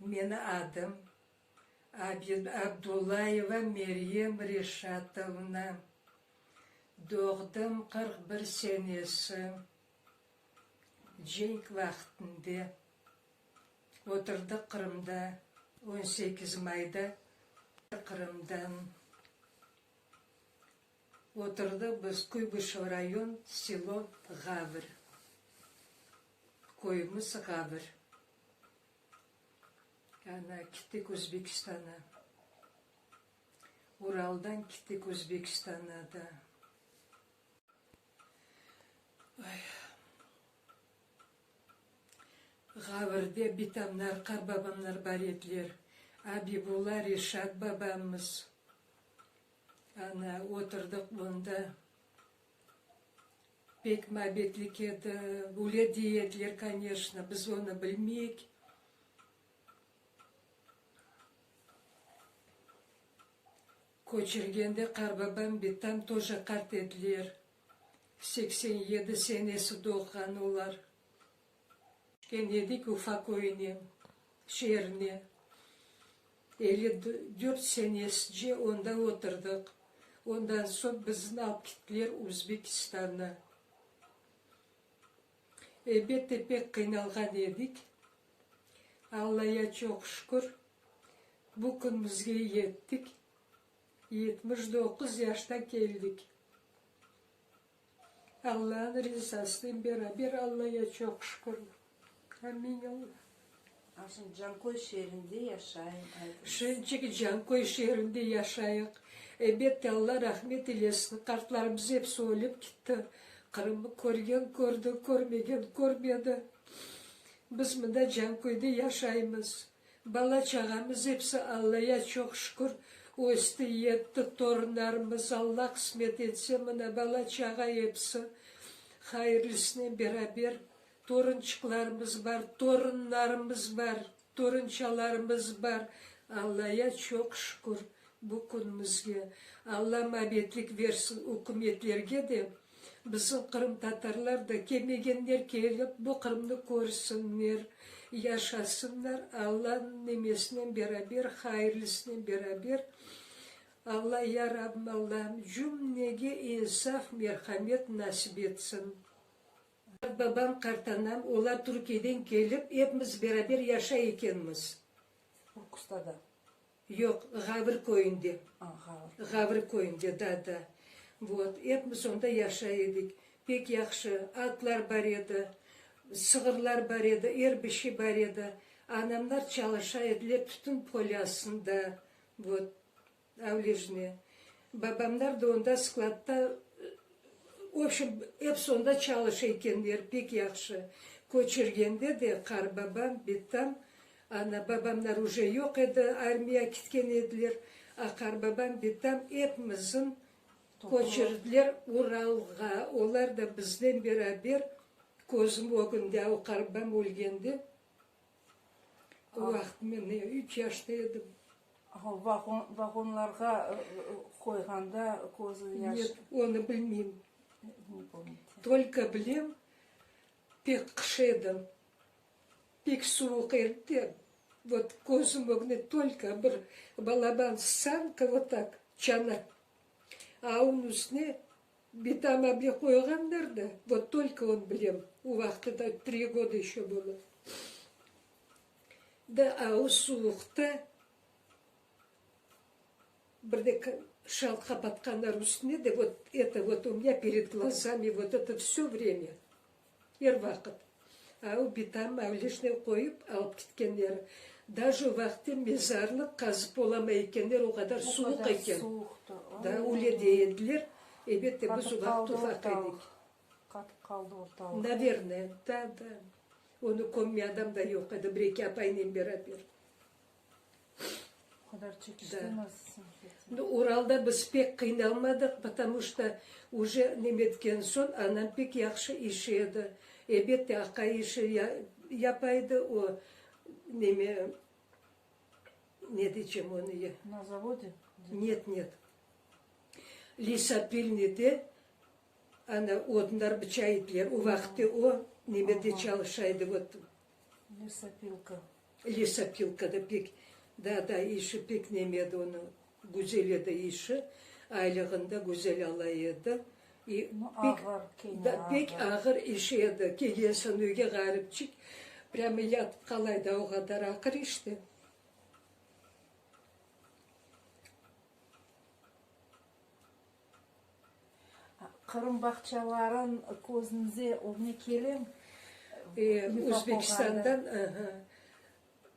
Meni adım Abdullayeva Meryem Reşatovna. Doğdım 41 senesi, cenk vaqtında. Oturdıq Qırımda, 18 mayda Qırımdan. Oturdıq biz Kuybışev rayon, selo Ğavr. Köyümiz Ğavr. Ana, kittik Özbekistana. Uraldan kittik Özbekistana da. Ay. Ğavrde bitamlar, qarbabamlar bar ediler. Abibulla Reşat babamız. Ana, oturdıq onda. Pek mabetlik edi. Öyle dey ediler, koneçno, biz onı bilmeyik. Köçürgende qarbabam, bitam toje qart ediler. 87 senesi doğğan olar. Köçken edik Ufa köyüne, şeerine. 54 senesce onda oturdıq. Ondan soñ bizni alıp kettiler Özbekistan'a. Elbette, pek qıynalğan edik. Allaya çoq şükür, bu künümizge yettik. 79 yaşta keldik. Allanıñ rizasınen beraber Allaya çoq şükür. Amin, Alla. A şimdi Canköy şeerinde yaşayım aytıñız. Şimdiki Canköy şeerinde yaşayıq. Elbette, Alla rahmet eylesin, qartlarımız episi ölip gitti. Qırımnı körgen kördi, körmegen körmedi. Biz mında Canköyde yaşaymız. Bala-çağamız episi Allaya çoq şükür, östi, yetti, torunlarımız, Alla qısmet etse, mına bala-çağa episi hayırlısınen beraber torunçıqlarımız bar, torunlarımız bar, torunçalarımız bar, Allaya çoq şükür bu künümizge. Alla mabetlik versin ükümetlerge de, Bizim qırımtatarlar da kelmegenler kelip bu Qırımnı körsinler, yaşasınlar, Allanıñ nemesinen beraber, hayırlısınen beraber. Alla, ya Rabbim, Allam, cümlege insaf, merhamet nasip etsin. Babam, qartanam, olar Türkiyeden kelip, epimiz beraber yaşay ekenmiz. Urkustada. Yoq, Ğavr köyünde. Ğavr köyünde, da, da. Vot, epimiz onda yaşay edik. Pek yahşı, atlar bar edi, sığırlar bar edi, er bir şey bar edi. Anamlar çalışa ediler tütün polyasında, vot, avlejne. Babamlar da onda skladda, vobşem, episi onda çalışa ekenler, pek yahşı. Köçürgende de qarbabam, bitam Ana, babamlar uje yoq edi, armiya kitken ediler. A qarbabam, bitam epimizin köçürdiler Uralğa. Olar da biznen beraber, közüm ögünde o qarbabam ölgende, o vaqıt men ne, üç yaşta edim. Vagonlarğa qoyğanda közü yaş. Net, onı bilmeyim. Tolko bilem, pek qış edi. Pek suvuq edi de, vot, közüm ögüne tolko bir balaban sanka vot tak, çana, a onıñ üstüne bitam able qoyğanlar da, vot, tolko onı bilem, o vaqıt da tri goda eşe было. Da, a o suvuqta bir de şal qapatqanlar üstüne de, vot, eto vot u menya pered glazami vot eto vsö vremya. Er vaqıt. A o bitam avlişne qoyıp alıp kitkenler. Daje o vaqıtte mezarlıq qazıp olamay ekenler, o qadar suvuq eken. Da, öyle dey ediler. Elbette, biz o vaqıt ufaq edik. Qatıp qaldı ortalıq. Navernoye, da, da. Onı kömme adam da yoq edi, bir-eki apaynen beraber. O qadar çekiştiñiz. Nu, Uralda biz pek qıynalmadıq, potomu çto uje nemetken soñ anam pek yahşı işi edi. Elbette, aqay işi yapa edi, o neme, ne deycem onı ya? Na zavode? Net, net. Lesopilnıde ana odunlar bıça ediler, o vaqıtte o nemede çalışa edi, vot. Lesopilka. Lesopilkada pek, da, da, işi pek neme edi onıñ, güzel edi işi, aylığını da güzel ala edi. I pek, da, pek ağır iş edi. Kelgen soñ üyge ğaripçik, prâmo yatıp qala edi, o qadar aqır işte. Qırım bağçaların közüñize ögüne kelem? Özbekistandan,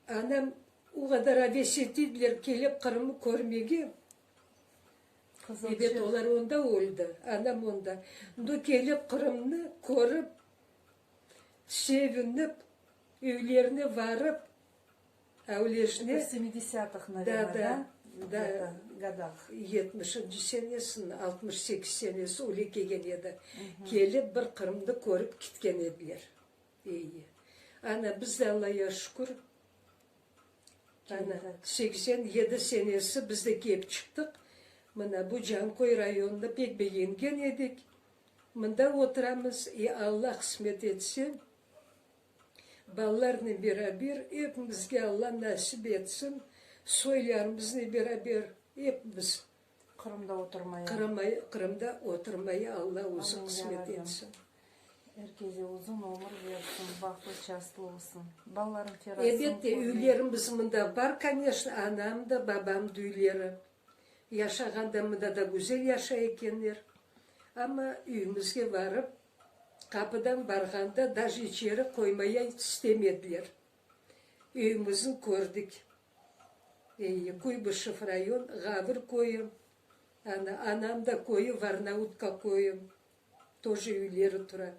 anam o qadar aves ettiler kelip Qırımı körmege. Ebet, olar onda öldi, anam onda. Ndo kelip Qırımnı körip, sevinip, evlerine varıp, Avlejne. Это в semidesâtıh, navernoe, da? Da, da. Godah. Yetmişinci senesi, 68 senesi öyle kelgen edi. Kelip bir Qırımnı körip kitken ediler. Eyi. Ana, biz de Allaya şükür, ana, 87 senesi biz de kelip çıqtıq. Mına bu Canköy rayonını pek begengen edik. Mında oturamız, e, Alla qısmet etse, Balalarnen beraber epimizge Alla nasip etsin, soylarımıznen beraber epimiz Qırımda oturmaya. Qırımda oturmaya Alla özü qısmet etsin. Er keze uzun ömür bersin, bahtlı çastlı olsun. Balalarıñ terasın Elbette, üylerimiz mında bar, koneşno, anam da, babam da üyleri. Yaşağanda mında da güzel yaşay ekenler. Amma üyümizge varıp, Qapıdan barğanda daje içeri qoymaya istemediler. Öyümizni kördik. Ey, Kuybışev rayon, Ğavr köyü. Ana, anam da köyü Varnautka köyü. Toje üyleri tura.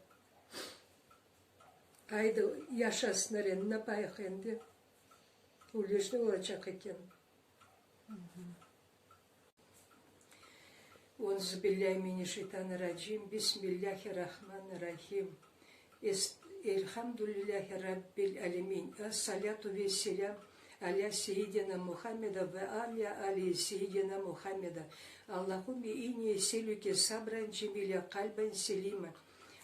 Aydı, yaşasınlar endi, napayıq endi. Öyle olacaq eken. Euzubillâhi mineşşeytanirracim, Bismillâhirrahmanirrahim, Elhamdülillâhi Rabbil âlemin, Es-salâtu ves-selâm alâ seyyidina Muhammeda ve alâ âli seyyidina Muhammeda, Allahümme inni eselüke sabran cemilâ, qalben selîma,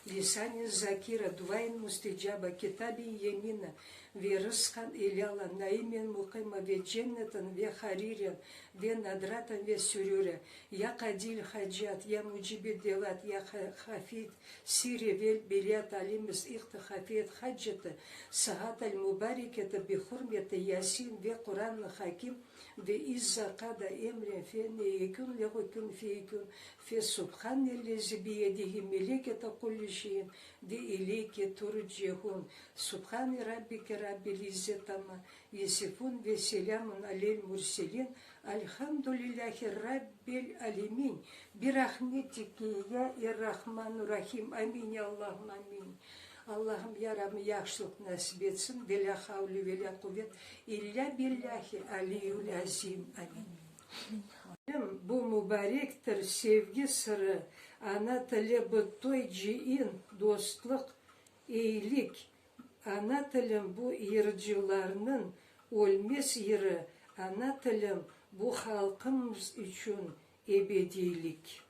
Lisanen zakira, duaen müstecaba, kitaben yemina ve rızqan elâla, naimen muqima ve cenneten ve hariren ve nadraten ve sürüre, ya qadil hacat, ya mücibid devat, ya hafid sirri vel belât alimiz ihtı hafiyet hacceti saatel mübareketi bi hürmeti Yasin ve Quran-ı hakim ve izza qada emren fe ne yekün lehu kün feyekün Fe subhanellezi biyedihi melekete kulli şeyin ve ileyke turcehun. Subhane rabbike rabbil izzet amma yesifun ve selamun alel murselin. Alhamdulillahi rabbil alemin. Birahmetike ya errahmanurrahim. Amin ya Allahım amin. Allahım ya Rabbim yahşılıq nasip etsin. Ve la havle ve la quvet illa billahi aliyyul azim. Amin. Bu mübarektir sevgi sırı, ana tili bu toy, cıyın, dostluq, eyilik. Ana tilim bu yırcılarnıñ ölmez yırı, ana tilim bu halqımız içün ebediylik.